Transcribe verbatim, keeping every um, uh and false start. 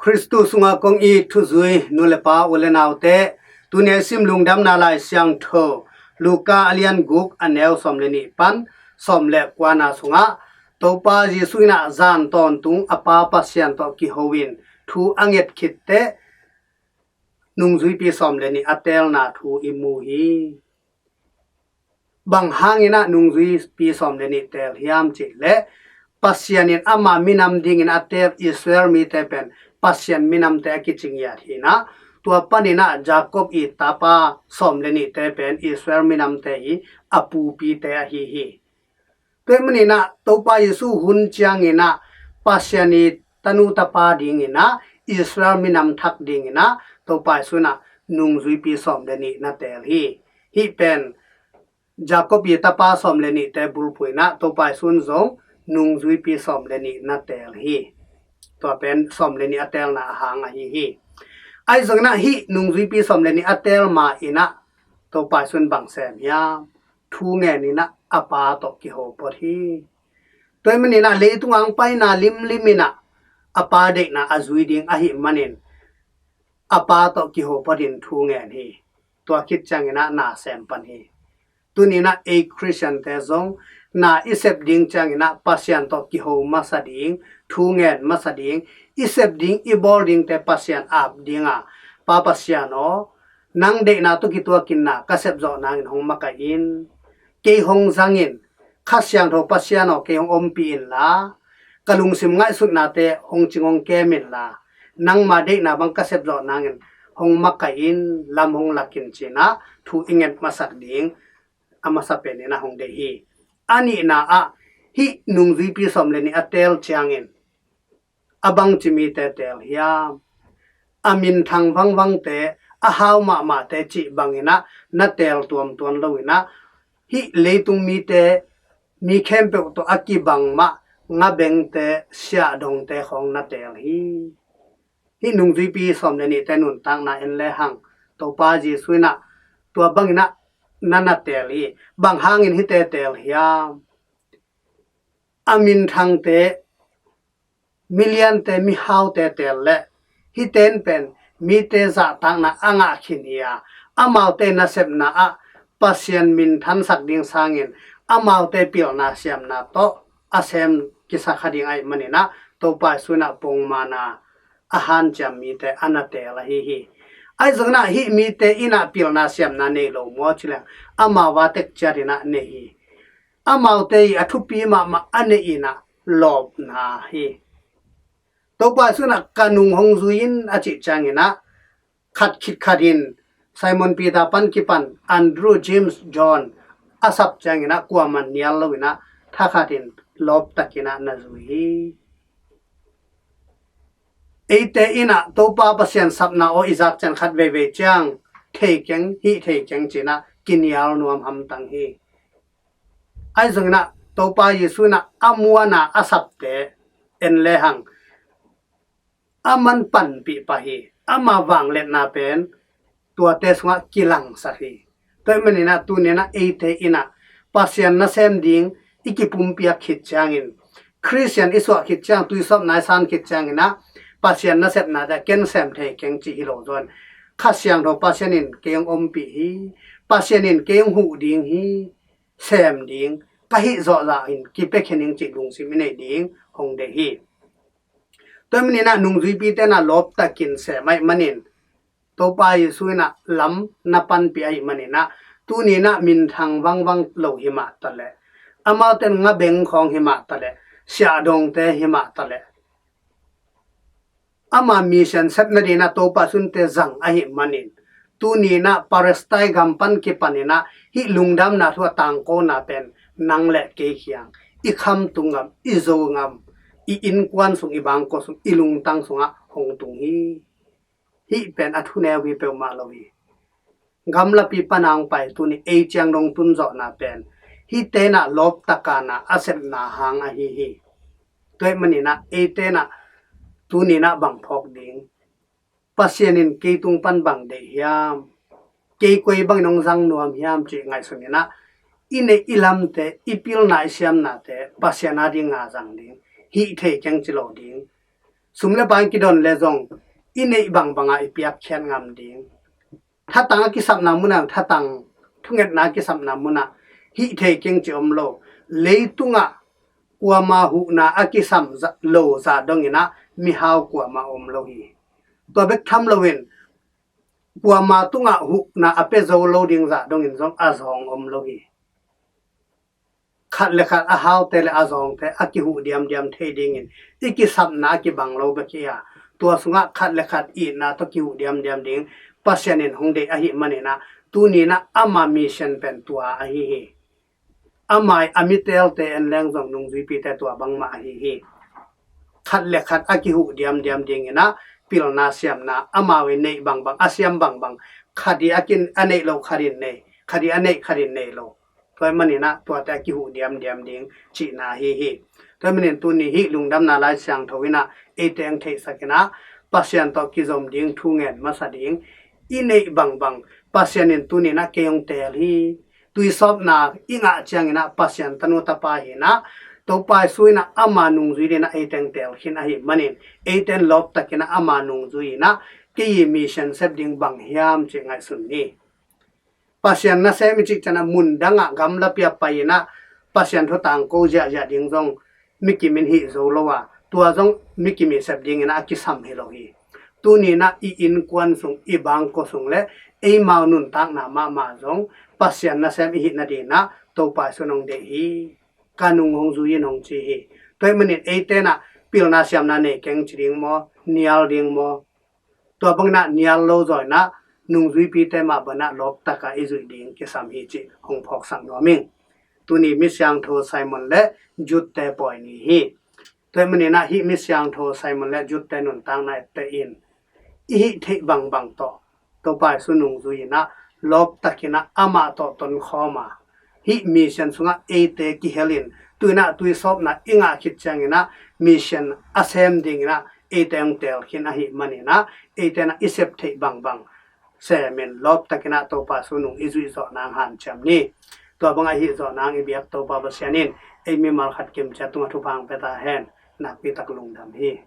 Khristu sungah kong it thuzui nu le pa, u le naute, tuni a i sim Lungdamna Lai Siangtho Luka a lian guk, a neu sawm le nih pan sawm le kuana sungah Topa Jesuh in ah zan tawntung a Pa Pasian tawh kiho in thu a nget khit teh nungzuipi sawm le nih a teelna thu i mu hi. Bang hangin ah nungzuipi sawm le nih teel hiam cih leh, Pasian in ama minam dingin a teel Israel mite pen Pasian minamte a kici ngiat hi in ah, tua panin ah Jacob i tapa sawm le nihte pen Israel minamte i a pupite ahi hi. Tua ahih manin ah Topa Jesuh hun ciangin ah Pasian i tanu tapa dingin ah, Israel minam thak dingin ah Topa Jesuh in ah nungzuipi sawm le nih na teel hi. Hih pen Jacob i tapa sawm le nihte bulphuh in ah Topa Jesuh in zong nungzuipi sawm le nih na teel hi. Tua pen sawm le nih a teelna a hang ahi hi. Ahi zongin ah hih nungzuipi sawm le nih a teel ma in ah Topa Jesuh in bang sem hiam? Thu ngen in ah a Pa tawh kiho phot hi. Tua ahih manin ah leitung a hong paina limlim in ah a Pa deihna a zui ding ahih manin a Pa tawh kiho phot in thu ngen hi. Tua khit ciangin ah na sem pan hi. Tuni in ah ei Khristiante zong na i sep ding ciangin ah Pasian tawh kiho masa ding, thu ngen masa ding, i sep ding, i bawl dingte Pasian ap ding a, Pa Pasian aw, nang deihna tawh kituakin na ka sep zawh nangin hong makaih in. Kei hong zang in. Kha Siangtho Pasian aw, kei hong ompih inla, ka lungsim ngaihsutnate hong cing hong kem inla, nangma deihna bang ka sep zawh nangin hong makaih in, lam hong lak in, ci in ah thu i nget masak ding a masa pen in ah hong deih hi. A nihna ah hih nungzuipi sawm le nih a teel ciangin a bangci mite teel hiam? A minthang vangvangte, a hau mahmahte cih bangin ah na teel tuamtuam lo in ah, hih leitung mite, mi khempeuh tawh a kibang mah ngabengte, siahdongte khawng na teel hi. Hih nungzuipi sawm le nihte nuntakna en lehang Topa Jesuh in ah tua bangin ah na na teel hi. Bang hangin hihte teel hiam? A minthangte, miliante, mihaute teel leh hihte in pen mite zahtakna a ngah khin hi a, amaute nasepna ah Pasian minthansak ding sangin amaute pilna siamna tawh a sem kisa kha ding ahih manin ah Topa Jesuh in ah pongmana a hanciam mite a na teel ahi hi. Ahi zongin ah hih mite in ah pilna siamna nei lo maw ci leng, amau a tek ciat in ah nei hi. Amaute i a thupi mahmah a neih in ah lawpna hi. Topa Jesuh in ah ka nung hong zui in a cih ciangin ah khat khit khat in Simon Peter pan kipan Andrew, James, John a sap ciangin ah kuamah nial lo in ah thakhat in lawptakin ah na zui hi. Eite in ah Topa Pasian sapna aw i zak ciang khat veivei ciang thei keng, hih thei keng ci in ah kinial nuam hamtang hi. Ahi zongin ah Topa Jesuh in ah a muan a a sapte en lehang, aman panpih pah hi. Ama vangliatna pen tuate sungah kilangsak hi. Tua ahih manin ah tuni in ah eite in ah Pasian nasem ding i kipumpiak khit ciangin, Khristian i suah khit ciang, tuisawpna i san khit ciangin ah Pasian nasepnate ken sem thei keng cih hi lo zaw in, Kha Siangtho Pasian in kei hong ompih hi. Pasian in kei hong huh ding hi. Sem ding, ka hih zawh zah in kipia khin ing cih lungsim i neih ding hong deih hi. Tua ahih manin ah nungzuipite in ah lawptakin sem ahih manin, Topa Jesuh in ah lam na panpih ahih manin ah tuni in ah minthang vangvang lo hi mah taleh, amaute in ngabeng khawng hi mah taleh, siahdongte hi mah taleh, ama mission sepna dingin ah Topa Jesuh in te zang ahih manin, tuni in ah Palestine gam pan kipan in ah hih lungdamna thu a tangkona pen nang le kei kiang, i khamtung gam, i Zo gam, i innkuan sung, i bangkua sung, i lungtang sungah hong tung hi. Hih pen a thuneu hi peuhmah lo hi. Gamlapi pan a hong pai tuni ei ciang dong tun zawhna pen hihte in ah lawptakin ah a sepna hang ahi hi. Tua ahih manin ah eite in ah tuni in ah bang phawk ding? Pasian in kei tung pan bang deih hiam? Kei koi bangin hong zang nuam hiam cih ngaihsun in ah i neih i lamte, i pilna i siamnate Pasian a ding a zang ding, hih thei keng ci lo ding, Sum le pai kidon le zong i neih bangbangah i piakkhiat ngam ding. Thatang a kisapna munah, thatang thungetna a kisapna munah hih thei keng ci om lo. Leitungah kuama huhna a kisam lo zah donginah mihau kuama om lo hi. Tua bek tham loin kuama tungah huhna a pia zo lo ding zah dongin zong a zawng om lo hi. Khat le khat a haute le a zawngte a kihuh diamdiam thei dingin i kisapna a kibang lo bek hi a, tua sungah khat le khat itna tawh kihuh diamdiam ding Pasian in hong deih ahih maninah tuninah ama mission pen tua ahi hi. Ama i a mitelte en leng zong nungzuipite tua bangmah ahi hi. Khat le khat a kihuh diamdiam dinginah pilna siamna amau i neih bangbang, a siam bangbang, khat i a kin a neih lo khat in nei, khat i a neih khat in nei lo. Tua ahih maninah tuate a kihuh diamdiam ding cihna ahi hi. Tua ahih manin tuni hih lungdamna Lai Siangtho inah eite hong theihsakinah Pasian tawh kizom ding thu ngen masa ding. I neih bangbang Pasian in tuninah kei hong teel hi. Tuisawpna i ngah cianginah Pasian tanu tapa hinah Topa Jesu inah ama nungzui dinah eite hong teel khin ahih manin eite in lawptakinah ama nungzui inah kei i mission sep ding bang hiam cih ngaihsun ni. Pasian nasem i cih cianah mundangah gamlapi ah pai inah Pasian thu tangko ziahziah ding zong mikim in hih zo lo a, tua zong mikim i sep dinginah a kisam hi lo hi. Tuninah i innkuan sung, i bangkua sung le eimau nuntakna mahmah zong Pasian nasem i hih nadinah Topa Jesu in hong deih hi. Ka nung hong zui in hong ci hi. Tua ahih manin eite inah pilna siamna nei keng ci ding maw, nial ding maw? Tua banginah nial lo zaw inah nungzuipite mah banah lawptaka i zuih ding kisam hi cih hong phawksak nuam ing. Tuni Misiangtho Simon le Jude-te pawi ni hi. Tua ahih maninah hih Misiangtho Simon le Jude-te nuntakna etteh in i hih theih bangbang tawh Topa Jesu nungzui inah lawptakinah amah tawh tonkhawm a, hih mission sungah eite kihelin tuinah tuisawpna i ngah khit cianginah mission a sem dinginah eite hong teel khin ahih maninah eite inah i sep theih bangbang semin lawptakinah Topa Jesu nung i zuih zawh nang hanciam ni. Tua bang ahi zawh nang i biak Topa Pasian in ei mimal khat kimciat tungah thupha hong pia ta hen. Nakpitak lungdam hi.